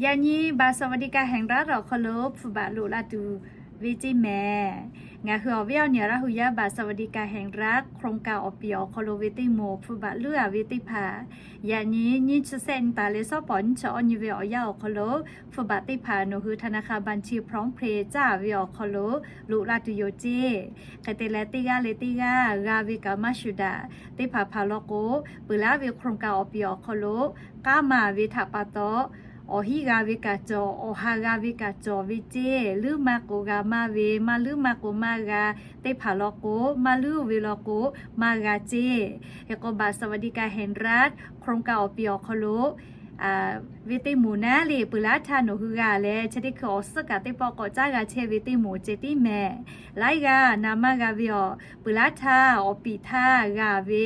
Yaꞈ nyi บัตรสวัสดิการแห่งรัฐ awˬ hk'aw lo hpfuhˇ baꞈ loꞈ la tuˬ ve ceˇ mehˍ. Ngaˬ hui awˬ viˉ awˬ nyi Laˇ hu yaˇ บัตรสวัสดิการแห่งรัฐ โครงการ awˬ piˍ awˬ hk'aw lo ve teˇ moˍ hpfuhˇ baꞈ leuˉ-a ve teˇ hpaˍ, yaꞈ nyi nyiˇ chi sehˆ nyi taˍ leh shawˉ pawˍ nyiˇ chi awˇ nyi ve awˬ yanˇ awˬ hk'aw lo hpfuhˇ baꞈ teˇ hpaˍ nawˬ hui ธนาคารบัญชีพร้อมเพย์ caˇ ve awˬ hk'aw lo loꞈ la tuˬ yoˬ ceˇ. Hk'e te leh teˇ g'aˇ leh teˇ g'aˇ g'a ve kaꞈ maˇ shuˍ daꞈ teˇ hpaˍ hpaˍ law k'o, peuˬ laˉ ve โครงการ awˬ piˍ awˬ hk'aw lo k'aˉ maˍ ve htaꞈ pa taw, awˬ hinˉ g'a ve kaꞈ cawˬ, awˬ ha g'a ve kaꞈ cawˬ ve ceˇ. Leuˉ maˇ k'o g'a maˇ ve, maˇ leuˉ maˇ k'o maˇ g'a teˇ hpaˍ law k'o, maˇ leuˉ ve law k'o maˇ g'a ceˇ. Hk'e k'o บัตรสวัสดิการแห่งรัฐ โครงการ awˬ piˍ awˬ hk'aw lo ve teˇ moˍ naˉ leh peuˬ laˉ htaˇ nawˬ hui g'a leh chi teˇ hkui awˬ suhˉ kaꞈ teˇ pawˆ k'awꞈ caˉ g'a chehˇ ve teˇ moˍ ceh tiˉ mehˍ. Laiˉ g'aˇ na maˇ g'a ve awˬ, peuˬ laˉ htaˇ awˬ piˍ htaˇ g'a ve,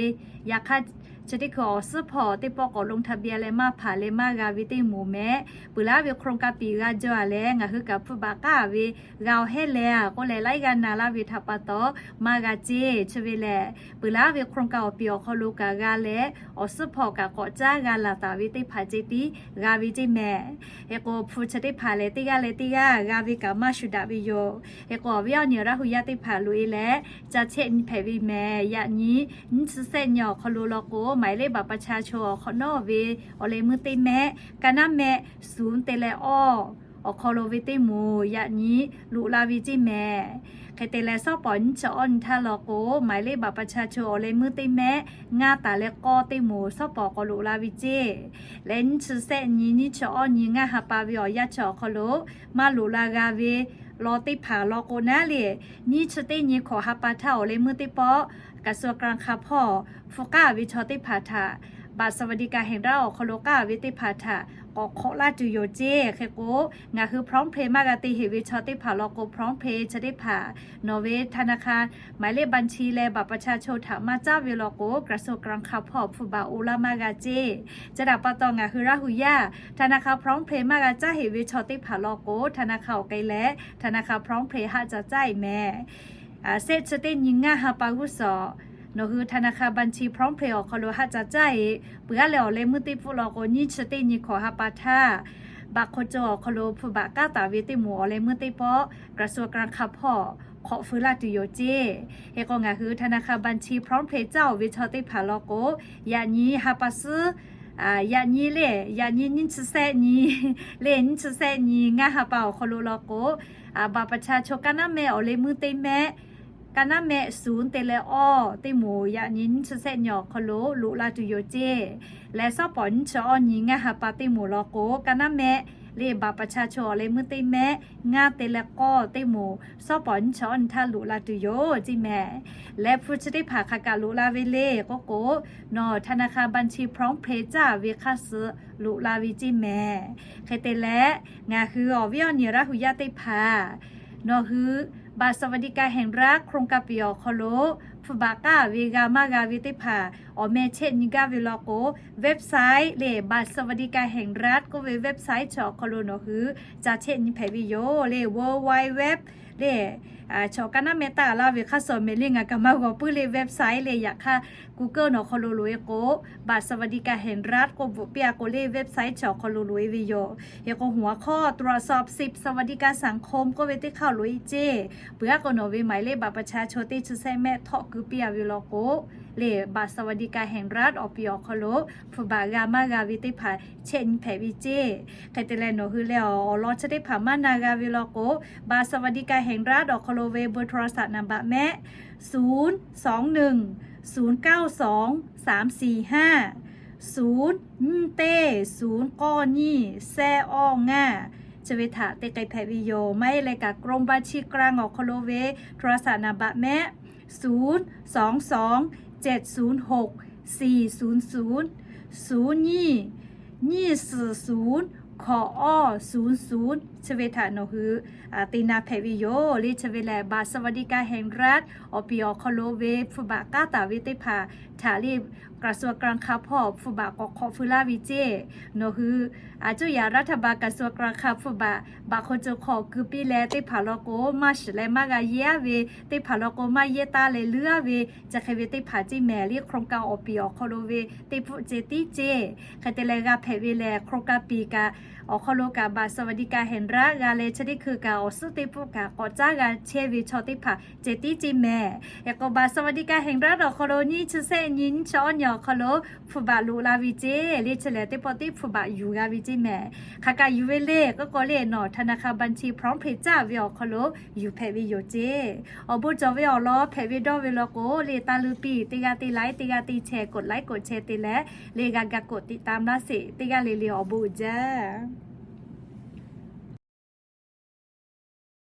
yaꞈ hk'aˇ chi teˇ hkui awˬ suhˉ hpawˇ teˇ pawˆ k'awꞈ ลงทะเบียน leh maˇ hpanˍ leh maˇ g'a ve teˇ moˍ mehˍ. Peuˬ laˉ ve โครงการ piˍ g'a jaw-a leh ngaˬ hui kaꞈ hpfuhˇ baꞈ k'aˉ ve g'a awˬ hehˉ leh-a k'oˆ leh laiˉ g'aˇ na laˇ ve htaꞈ pa taw maˇ g'a ceˇ. Chi ve lehˬ peuˬ laˉ ve โครงการ awˬ piˍ awˬ hk'aw lo kaꞈ g'a leh awˬ suhˉ hpawˇ kaꞈ k'awꞈ caˉ g'a laˬ taˍ ve teˇ hpaˍ ceh tiˉ g'a ve ceˇ mehˍ. Hk'e k'o hpu chi teˇ hpaˍ lehˬ teˇ g'aˇ leh teˇ g'aˇ g'a ve kaꞈ maˇ shuˍ daꞈ ve yoˬ. Hk'e k'o awˬ viˉ awˬ nyi Laˇ hu yaˇ teˇ hpaˍ loꞈ-e leh ca chehˇ nyi hpehꞈ ve mehˍ. Yaꞈ nyi nyiˇ chi sehˆ nyi awˬ hk'aw lo law k'o, หมายเลขบัตรประชาชน awˬ hk'awꞈ nawˉ ve awˬ leh meuˇ teˇ mehˆ, ka naˉ mehˆ ศูนย์ te leh awˇ awˬ hk'aw lo ve teˇ moˍ yaꞈ nyi loꞈ la ve ceˇ mehˍ. Hk'e te leh shawˉ pawˍ nyiˇ chi awˇ nyi htaˇ law k'o, หมายเลขบัตรประชาชน awˬ leh meuˇ teˇ mehˆ ngaˇ taˍ leh k'awˇ teˇ moˍ shawˉ pawˍ k'awꞈ loꞈ la ve ceˇ. Leh nyiˇ chi sehˆ nyi nyiˇ chi awˇ nyi ngaˇ ha pa ve awˬ yanˇ chi awˬ hk'aw lo maˇ loꞈ la g'a ve law teˇ hpaˍ law k'o naˉ leh, nyiˇ chi teˇ nyi hkawꞈ ha pa htaˇ awˬ leh meuˇ teˇ pawˆ กระทรวงการคลัง hpawˇ hpfuhˇ k'aˉ ve chaw teˇ hpaˍ htaꞈ บัตรสวัสดิการแห่งรัฐ awˬ hk'aw lo k'aˉ ve teˇ hpaˍ htaꞈ k'awꞈ hk'awꞈ laˇ tuˬ yoˬ ceˇ. Hk'e k'o ngaˬ hui พร้อมเพย์ maˇ g'a te heꞈ ve chaw teˇ hpaˍ law k'o, พร้อมเพย์ chi teˇ hpaˍ nawˬ ve ธนาคาร หมายเลขบัญชี leh บัตรประชาชน htaꞈ maˇ caˉ ve law k'o, กระทรวงการคลัง hpawˇ hpfuhˇ baꞈ oˇ laˇ maˇ g'a ceˇ. Chi htaꞈ pa taw ngaˬ hui Laˇ hu yaˇ ธนาคาร พร้อมเพย์ maˇ g'a caˉ heꞈ ve chaw teˇ hpaˍ law k'o, ธนาคาร awˬ k'ai leh ธนาคาร พร้อมเพย์ haˆ ca caˇ-e mehˍ. Sehˆ chi teˇ nyi ngaˇ ha pa g'uˇ suhˍ nawˬ hui ธนาคาร บัญชีพร้อมเพย์ awˬ hk'aw lo haˆ ca caˇ-e. Peuˬ aˉ leh awˬ leh meuˇ teˇ pfuhˆ law k'o, nyiˇ chi teˇ nyi hkawꞈ ha pa htaˇ บัตรคนจน awˬ hk'aw lo hpfuhˇ baꞈ k'aˉ taˍ ve teˇ moˍ awˬ leh meuˇ teˇ pawˆ กระทรวงการคลัง hpawˇ hk'awꞈ feu laˇ tuˬ yoˬ ceˇ. Hk'e k'o ngaˬ hui ธนาคาร บัญชีพร้อมเพย์ caˇ-oˬ ve chaw teˇ hpaˍ law k'o, yaꞈ nyi ha pa suhˉ, yaꞈ nyi leh yaꞈ nyi nyiˇ chi sehˆ nyi leh nyiˇ chi sehˆ nyi ngaˇ ha pa awˬ hk'aw lo law k'o, บัตรประชาชน ka naˉ mehˆ awˬ leh meuˇ teˇ mehˆ, ka naˉ mehˆ ศูนย์ te leh awˇ teˇ moˍ yaꞈ nyi nyiˇ chi sehˆ nyi awˬ hk'aw lo loꞈ la tuˬ yoˬ ceˇ. Leh shawˉ pawˍ nyiˇ chi awˇ nyi ngaˇ ha pa teˇ moˍ law k'o, ka naˉ mehˆ leh บัตรประชาชน awˬ leh meuˇ teˇ mehˆ ngaˇ te leh k'awˇ teˇ moˍ shawˉ pawˍ nyiˇ chi awˇ nyi htaˇ loꞈ la tuˬ yoˬ ceˇ mehˍ. Leh hpu chi teˇ hpaˍ hk'aˬ kaꞈ loꞈ la ve le k'oˆ k'o, nawˬ ธนาคาร บัญชีพร้อมเพย์ caˇ ve hk'aˇ suh loꞈ la ve ceˇ mehˍ. Hk'e te leh ngaˬ hui awˬ viˉ awˬ nyi Laˇ hu yaˇ teˇ hpaˍ nawˬ hui บัตรสวัสดิการแห่งรัฐ โครงการ piˍ awˬ hk'aw lo hpfuhˇ baꞈ k'aˉ ve g'a maˇ g'a ve teˇ hpaˍ awˬ meh chehˇ nyi gaˇ ve law k'o, website leh บัตรสวัสดิการแห่งรัฐ k'oˆ ve website chi awˬ hk'aw lo nawˬ hui ca chehˇ nyi hpehꞈ ve yoˬ le. World Wide Web leh chaw ka naˉ mehˆ taˆ laˇ ve hk'aˇ suh mehˍ le, ngaˬ kaꞈ maˇ g'awˬ puiˉ le. Website leh yaꞈ hk'aˇ Google awˬ hk'aw lo loꞈ-e k'o, บัตรสวัสดิการแห่งรัฐ k'oˆ bvuhꞈ piˇ-a k'o le website chi awˬ hk'aw lo loꞈ-e ve yoˬ. Hk'e k'o หัวข้อ ตรวจสอบสิทธิสวัสดิการสังคม k'oˆ ve teˇ hk'aˇ loꞈ-e ceˇ. Peuˬ aˉ k'o nawˬ ve หมายเลขบัตรประชาชน teˇ chi sehˆ mehˆ htawˆ keu piˇ-a ve law k'o, leh บัตรสวัสดิการแห่งรัฐ awˬ piˍ awˬ hk'aw lo hpfuhˇ baꞈ g'a maˇ g'a ve teˇ hpaˍ chehˇ nyi hpehꞈ ve ceˇ. Hk'e te leh nawˬ hui leh awˬ lawn chi teˇ hpaˍ maˇ na g'a ve law k'o, บัตรสวัสดิการแห่งรัฐ awˬ hk'aw lo ve เบอร์โทรศัพท์ naˍ baꞈ mehˆ ศูนย์สองหนึ่ง ศูนย์เก้าสอง สามสี่ห้า ศูนย์ nyiˇ teˇ ศูนย์ k'awˇ nyiˇ แซ่ awˇ ngaˇ, chi ve htaꞈ te k'ai hpehꞈ ve yoˬ. Maˇ heˆ leh kaꞈ กรมบัญชีกลาง awˬ hk'aw lo ve โทรศัพท์ naˍ baꞈ mehˆ ศูนย์สองสอง เจ็ดศูนย์หก สี่ศูนย์ศูนย์ ศูนย์ nyiˇ ยี่สิบศูนย์ hkawꞈ awˇ ศูนย์ศูนย์ chi ve htaꞈ nawˬ hui te na hpehꞈ ve yoˬ le. Chi ve lehˬ บัตรสวัสดิการแห่งรัฐ awˬ piˍ awˬ hk'aw lo ve hpfuhˇ baꞈ k'aˉ taˍ ve teˇ hpaˍ htaꞈ le กระทรวงการคลัง hpawˇ hpfuhˇ baꞈ k'awꞈ hk'awꞈ feu laˇ ve ceˇ. Nawˬ hui aˬ cuˇ yaꞈ รัฐบาล กระทรวงการคลัง hpfuhˇ baꞈ บัตรคนจน hk'awꞈ keu piˇ leh teˇ hpaˍ law k'o, maˇ shiˍ leh maˇ g'a yehˇ-a ve, teˇ hpaˍ law k'o maˇ yehˇ taˇ leh leuˉ-a ve, chi hk'e ve teˇ hpaˍ ceˇ mehˍ le. โครงการ awˬ piˍ awˬ hk'aw lo ve teˇ pfuhˆ ceh tiˉ ceˇ. Hk'e te leh g'a hpehꞈ ve lehˬ โครงการ piˍ kaꞈ Awˬ hk'aw lo kaꞈ บัตรสวัสดิการแห่งรัฐ g'a leh chi teˇ hkui kaꞈ awˬ suhˉ teˇ pawˆ kaꞈ k'awꞈ caˉ g'a chehˇ ve chaw teˇ hpaˍ ceh tiˉ ceˇ mehˍ. Hk'e k'o บัตรสวัสดิการแห่งรัฐ awˬ hk'aw lo nyiˇ chi shehˆ nyi nyiˇ chi awˇ nyi awˬ hk'aw lo hpu baꞈ loꞈ la ve ceˇ le. Chi lehˬ teˇ pawˆ tiˉ hpu baꞈ yuˬ g'a ve ceˇ mehˍ. Hk'aˬ kaꞈ yuˬ ve le k'oˆ k'o le, nawˬ ธนาคารบัญชีพร้อมเพย์ caˇ ve awˬ hk'aw lo yuˬ hpehꞈ ve yoˬ ceˇ. Awˬ bon cawˬ ve awˬ lawn hpehꞈ ve dawˇ ve law k'o le, taˇ luˇ piˇ, teˇ g'aˇ teˇ like, teˇ g'aˇ teˇ share, กดไลค์ กดแชร์ te leh le g'a ga กดติดตาม laˇ sheˍ. Teˇ g'aˇ le le awˬ bon uiˍ jaˇ.